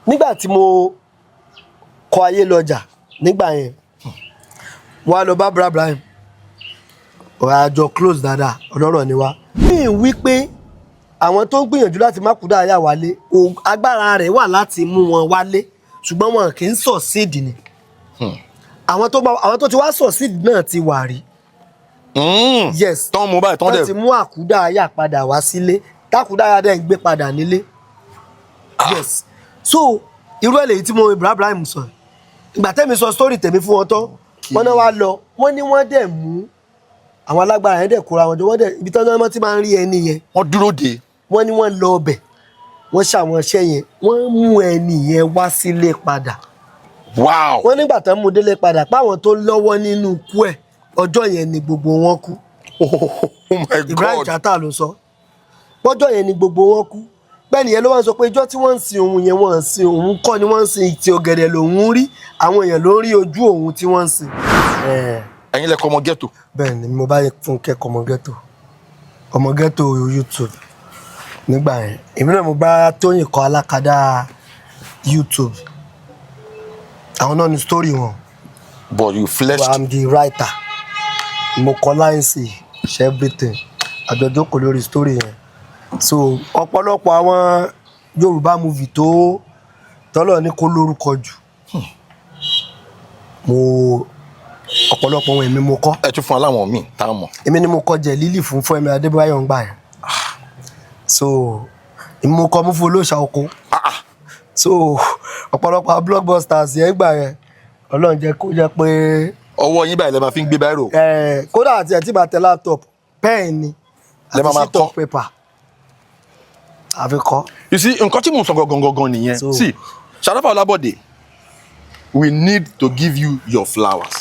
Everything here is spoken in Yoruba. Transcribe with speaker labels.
Speaker 1: Nígbà tí mo kọ Ayé Lọ́jà nígbà yẹn, wọ́n á lọ bá Bra Ibrahim, ọ̀rọ̀ àjọ close dáadáa, ọlọ́rọ̀ ni wá. Mi wí pé àwọn tó ń gbìyànjú láti má kúdàáyà wálé, agbára rẹ̀ wà láti mú wọn wálé, ṣùgbọ́n wọn kì í succeed ni. Àwọn tó ti wá succeed náà ti wà rí. Yes.
Speaker 2: Tán mú báyìí tán
Speaker 1: Tán
Speaker 2: dẹ̀
Speaker 1: ti mú àkúdàáyà padà wá sílé, tákúdàáyà dẹ̀ ń gbé padà nílé. Yes, so irú ẹ̀ lèyí tí mo Ibrahim sọ. Ìgbà tẹ́mi sọ story tèmi fún wọn tán, wọ́n náà wá lọ, wọ́n ní wọ́n dẹ̀ mú àwọn alágbára yẹn, dẹ̀ kóra wọn jọ, wọ́n dẹ̀ ibi tán náà wọ́n ti máa ń rí ẹni yẹn.
Speaker 2: Wọ́n dúró de.
Speaker 1: Wọ́n ní wọ́n lọ ọbẹ̀, wọ́n ṣàwọn iṣẹ́ yẹn, wọ́n mú ẹni yẹn wá sílé padà. Wọ́n nígbà tán mú délé padà, páwọn tó lọ́wọ́ nínú ikú ẹ̀, ọjọ́ yẹn ni gbogbo wọn kú.
Speaker 2: Oh my
Speaker 1: Ibrahim
Speaker 2: God.
Speaker 1: Chatta ló sọ pọ́jọ́ yẹn ni gbogbo wọn kú. Bẹ́ẹ̀ nìyẹn ló wá ń sọ pé ijọ́ tí wọ́n ń sin òun yẹn, wọ́n ń sin òun kọ́ ni, wọ́n ń sin ìtì ọ̀gẹ̀dẹ̀ lòun rí, àwọn èèyàn ló ń rí ojú òun tí wọ́n ń sin.
Speaker 2: Ẹ̀yin lẹ kọ́ Ọmọ Ghetto.
Speaker 1: Bẹ́ẹ̀ ni, mo bá yẹ Fúnkẹ́ kọ́ Ọmọ Ghetto, Ọmọ Ghetto YouTube nígbà yẹn. Èmi náà mo bá Tóyìn kọ́ Alákadá YouTube. Àwọn náà ní story wọn.
Speaker 2: But you fleshed.
Speaker 1: But I'm the writer. Mo kọ lines, ṣe everything, àjọjókòó lórí story yẹn. So ọ̀pọ̀lọpọ̀ àwọn Yorùbá movie tó tọ́lọ̀ ní kó lórúkọ jù, mo ọ̀pọ̀lọpọ̀ wọn, èmi mo kọ́.
Speaker 2: Ẹ tún fún aláwọn míì tá a mọ̀.
Speaker 1: Èmi ni mo kọ Jẹ̀lílì fún Fẹ́mi Adébáyọ̀ ńgbà yẹn. So èmi mo kọ Múfú Olóòṣà Oko. So ọ̀pọ̀lọpọ̀ àwọn blockbusters yẹn gbà yẹn, Ọlọ́run jẹ́ kó jẹ́ pé
Speaker 2: Ọwọ́ yín báyìí lẹ máa fi ń gbé báírò.
Speaker 1: Kódà àti ẹ̀ tí bá tẹ laptop, pen ni
Speaker 2: Lẹ máa
Speaker 1: àti
Speaker 2: máa
Speaker 1: sheet of
Speaker 2: kọ́.
Speaker 1: paper àfi kọ́.
Speaker 2: You see, nǹkan tí mò ń sọ gangan gangan nìyẹn. See, Sharafa Olabode, we need to give you your flowers.